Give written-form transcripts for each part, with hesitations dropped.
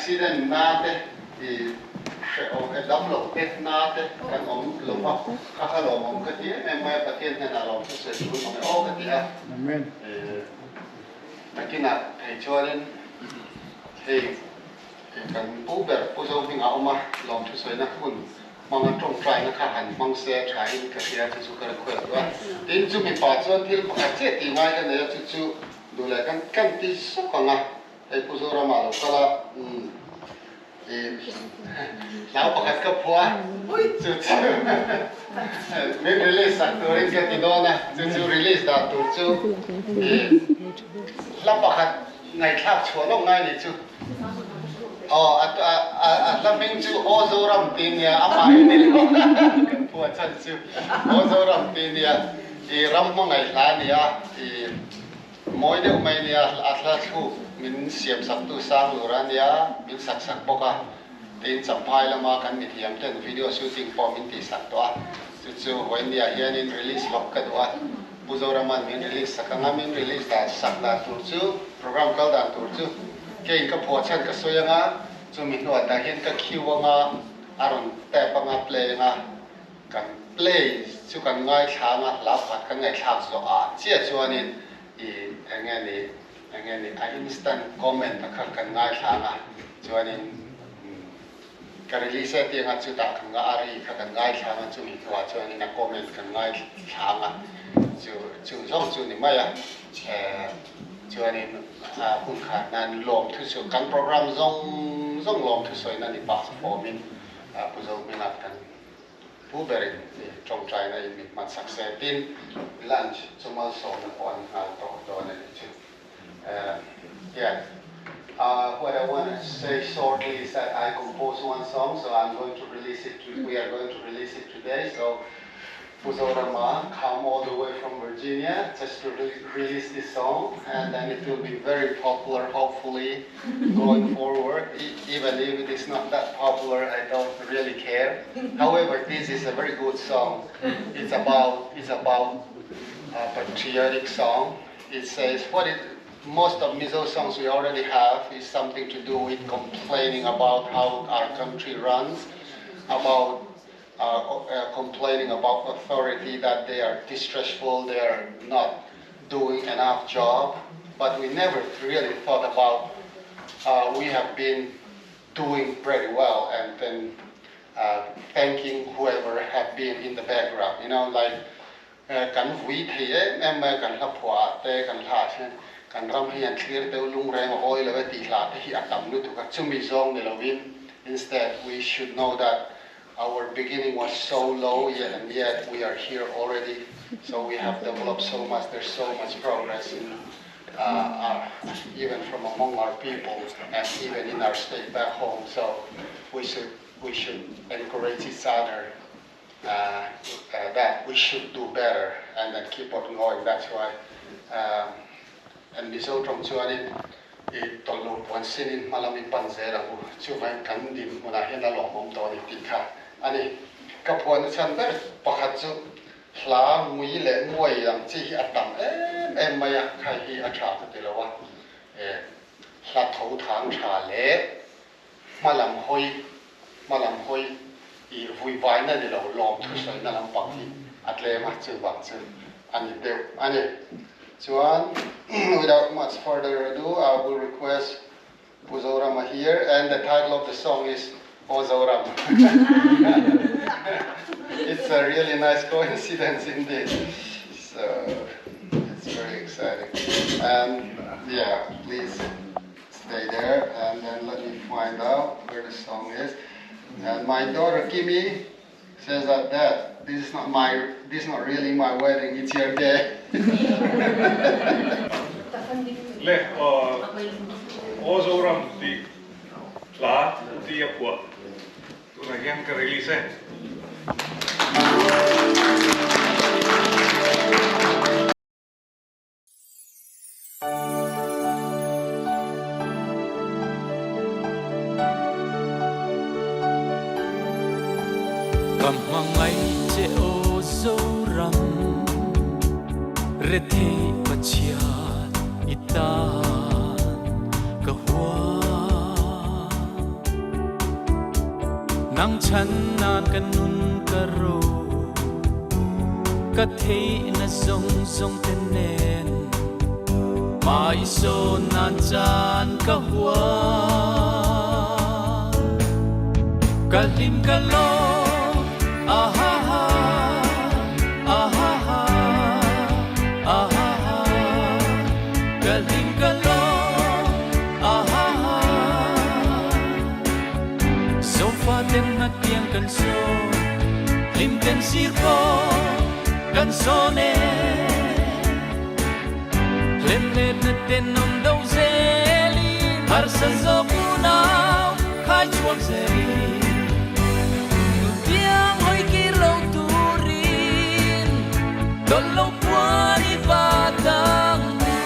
Accident na te i hrehawm e dam loh te na te kan awm lo va, kha kha lawmawm ka ti em em mai a, Pathian hnenah lawm chu sawi tur awm e aw ka ti a. Nakinah thei chuanin hei kan pu ber Pu Zohminga awm a, lawmthu sawina hun hmanga tawngtaina kha han hmang se a tha in ka hria chu chu ka request duh a. Tin, chu mipa chuan thil pakhat chiah tih ngai ka nei a, chu chu duh leh kan kan ti sawk ang a, hei Pu Zorama lo kal a, umm i hlau pakhat ka phuah a, ui chu chu min release sak turin ka ti dawn a, chu chu release dan tur chu i hla pakhat ngaihthlak chhuah lawk ngai ni chu. Aw a a hla hming chu Aw Zoram tih nia amah hi ni lo kan phuah chhan chu Aw Zoram tih nia i ram hmangaih hla a ni a i mawi deuh mai nia a hla thluk min siam sak tu sang lur a nia min sak sak bawk a tin Champhai lama kan mithiam ten video shooting pawh min tih sak tawh a chu chu vawinia hianin release lawk ka duh a. Pu Zoraman min release sak anga min release dan sak dan tur chu program kal dan tur chu keiin ka phuah chhan ka sawi anga chumi hnuah tah hian ka queue anga a rawn tap anga play anga kan play chu kan ngaithla anga hla pakhat kan ngaihthlak zawh ah chiah chuanin i enge ni enge ni a instant comment a kha kan ngaithla anga chuanin Ka release e tianga chutah kan nga a ri kha kan ngaithla anga chumi hnuah chuanin a comment kan ngaithla anga chu chung zawng chu ni mai a chuanin a hun kha nan lawm thu chu kan program zawng zawng lawm thu sawina ni pah fawmin Pu Zohminga kan pu berin tawngtaina in min hman sak se tin lunch chu malsawmna pawh an nghal tawh dawn a nih chu. Yeah. What I want to say shortly is that I composed one song, so I'm going to release it. To, we are going to release it today. So Pu Zorama come all the way from Virginia just to re release this song, and then it will be very popular, hopefully, going forward. E even if it is not that popular, I don't really care. However, this is a very good song. It's about it's about a patriotic song. It says what it, most of Mizo songs we already have is something to do with complaining about how our country runs, about uh, uh, complaining about authority that they are distressful, they are not doing enough job. But we never really thought about uh, we have been doing pretty well and then uh, thanking whoever have been in the background. You know, like Kan vui thei em em mai a, kan hla phuah ah te, kan hla ah hian kan ram hi an thlir deuh lung reng a awi lo e tih hla te hi a tam lutuk a, chumi zawng ni lovin instead we should know that our beginning was so low yet and yet we are here already so we have developed so much there's so much progress in our even from among our people and even in our state back home so we should we should encourage each other uh, uh, that we should do better and then keep on going. That's why um, and Mizo tawng chuanin i tawlh puan sinin hmalam i pan zel ang u. Chuvangin kan din hmunah hian a lawmawm tawh a ni tih kha a ni. Ka phuahna chhan ber pakhat chu hla ngui leh nguai ang chi hi a tam em em mai a, khai hi a tha ka ti lo a. E, hla tho thang tha leh Hmalam hawi, hmalam hawi i vuivaina ni lo lawm thusawiina lampang hi a tlem a, chuvang chu a ni deuh a ni. Chuan without much further ado, I will request Pu Zorama here and the title of the song is Aw Zoram. It's a really nice coincidence indeed. So it's very exciting. And yeah, please stay there and then let me find out where the song is. And my daughter Kimi says that Dad, this is not my this is not really my wedding, it's your day. Le Aw Zoram tih hla ti a phuah tunah hian ka release e. Ka hmangaih che aw Zoram, rethei Pathian i tan ka huam. Nang chhan nan ka nun ka ro Ka theihna zawng zawng te nen Hma i sawn nan chan ka hual Ka hlim ka lawm ahaha ahaha ahaha Ka hlim ka lawm ahaha Sofa ten hmatiang kan sawn Hlim ten sir pawh kan sawn e Hlem let na tenawm do zelin Harsa zawk unau khai chhuak zelin Nutiang hawi kir lo turin Dawn lo puan i bat ang u.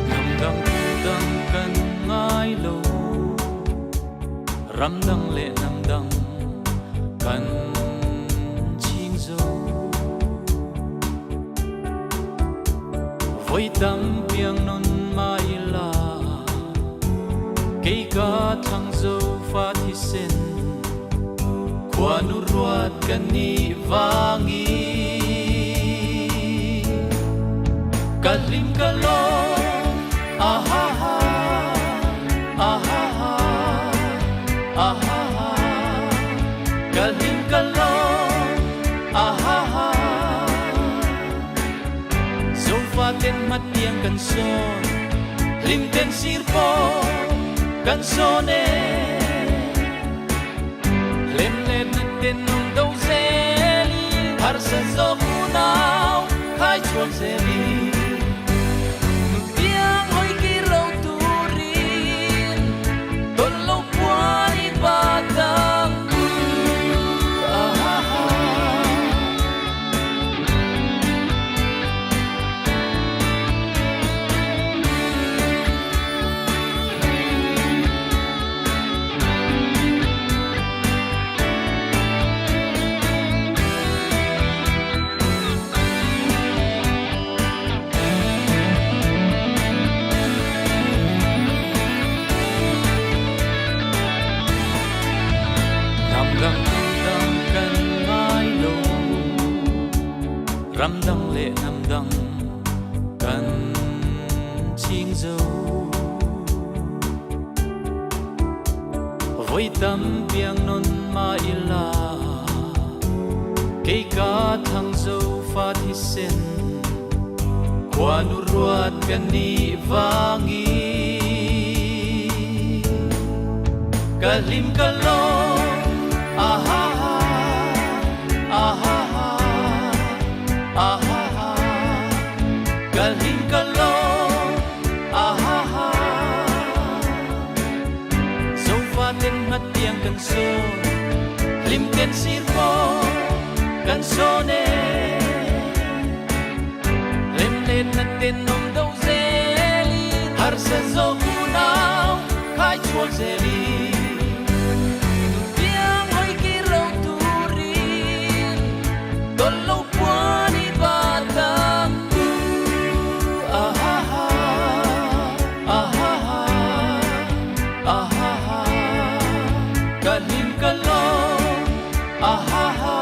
Hnam dang tu dang kan ngai lo Ram dang leh hnam dang kan ching zo. Voi tam piang nun mah ila Kei ka thlang zo fa thisen Khuanu ruat kan nih vangin Ka hlim ka lawm ahaha ahaha ahaha Ka hlim ka lawm ahaha Zofa ten hmatiang kan sawn Hlim ten sir pawh kan sawn e Hlem let na tenawm do zelin Harsa zawk unau khai chhuak zelin Nutiang hawi kir lo turin Tawn lo puan i bat ang u Ahaha. Hnam dang dang kan ngai lo Ram dang leh hnam dang kan ching zo. Voi tam piang non mah ila Kei ka thlang zo fa thisen Khuanu ruat kan nih vangin Ka hlim ka lawm ahaha ahaha ahaha Ka hlim ka lawm ahaha Zofa ten hmatiang kan sawn Hlim ten sir pawh kan sawn e Hlem let na tenawm do zelin Harsa zawk unau khai chhuak zelin Nutiang hawi kir lo turin Tawn lo puan i bat ang u Ahaha ahaha ahaha Ka hlim ka lawm ahaha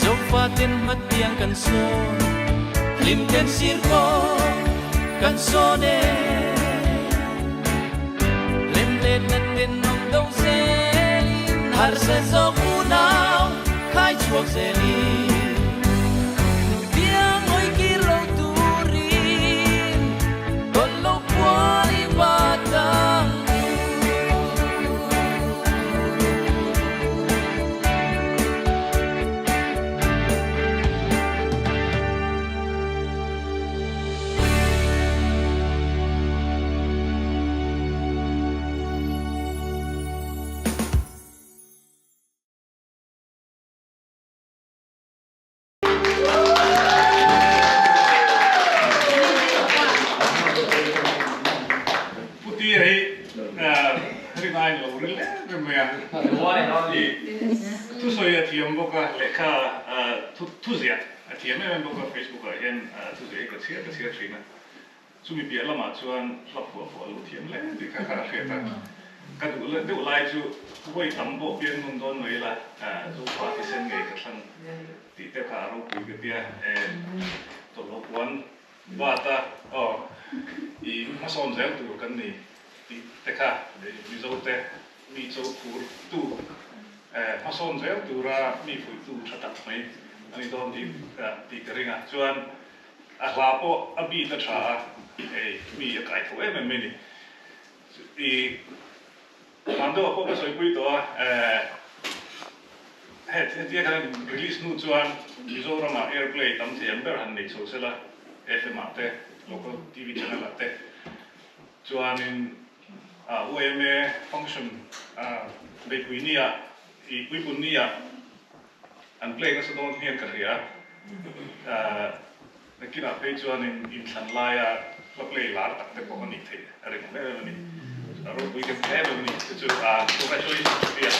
Zofa ten hmatiang kan sawn Hlim ten sir pawh kan sawn e Hlem let na tenawm do zelin Harsa zawk unau khai chhuak zelin Nutiang hawi kir lo turin Tawn lo puan i bat ang u. Pu Tia hi rinai lo ri lem em mai a. Thusawi a thiam bawk a, lehkha thu Thuziah a thiam em em bawk a, Facebook ah hian thuziah hi ka chhiar ka chhiar thin a, chumi piah lamah chuan hla phuah pawh a lo thiam hle tih kha kha a hriat a, ka duh leh deuh lai chu vawi tam pawh piang nawn dawn mai ila Zofa thisen ngei ka thlang tih te kha a ropui ka tia, tawlhlo puan bat a aw i hmasawn zel tur kan ni tih te kha Mizo te Mi cho phur tu hmasawn zel tura mi fuihtu tha tak mai a ni dawn tih tih ka ring a. Chuan a hla pawh a beat a tha a, hei mi a kai tho em em mai ni. I hman deuhah pawh ka sawipui tawh a, hetia khan release hnu chuan Mizoramah airplay tam thei ang ber han nei chho sela, FM ah te, local TV channel ah te chuanin YMA function beihpui nia i puipun nia an play nasa dawn hian ka hria. Nakinah phei chuanin inthlan laia hla play lar tak te pawh a nih theih a ring awm em em a ni. A ropui ka ti em em a ni. Chu chu congratulations tia.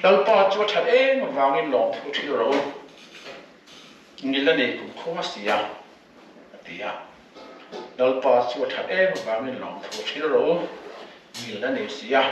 Lalpa chu a that em avangin lawmthu thil rawh u. Ngil a nei kum khua si a, a ti a. Lalpa chu a that em avangin lawmthu a hrilh rawh u, ngil a nei si a.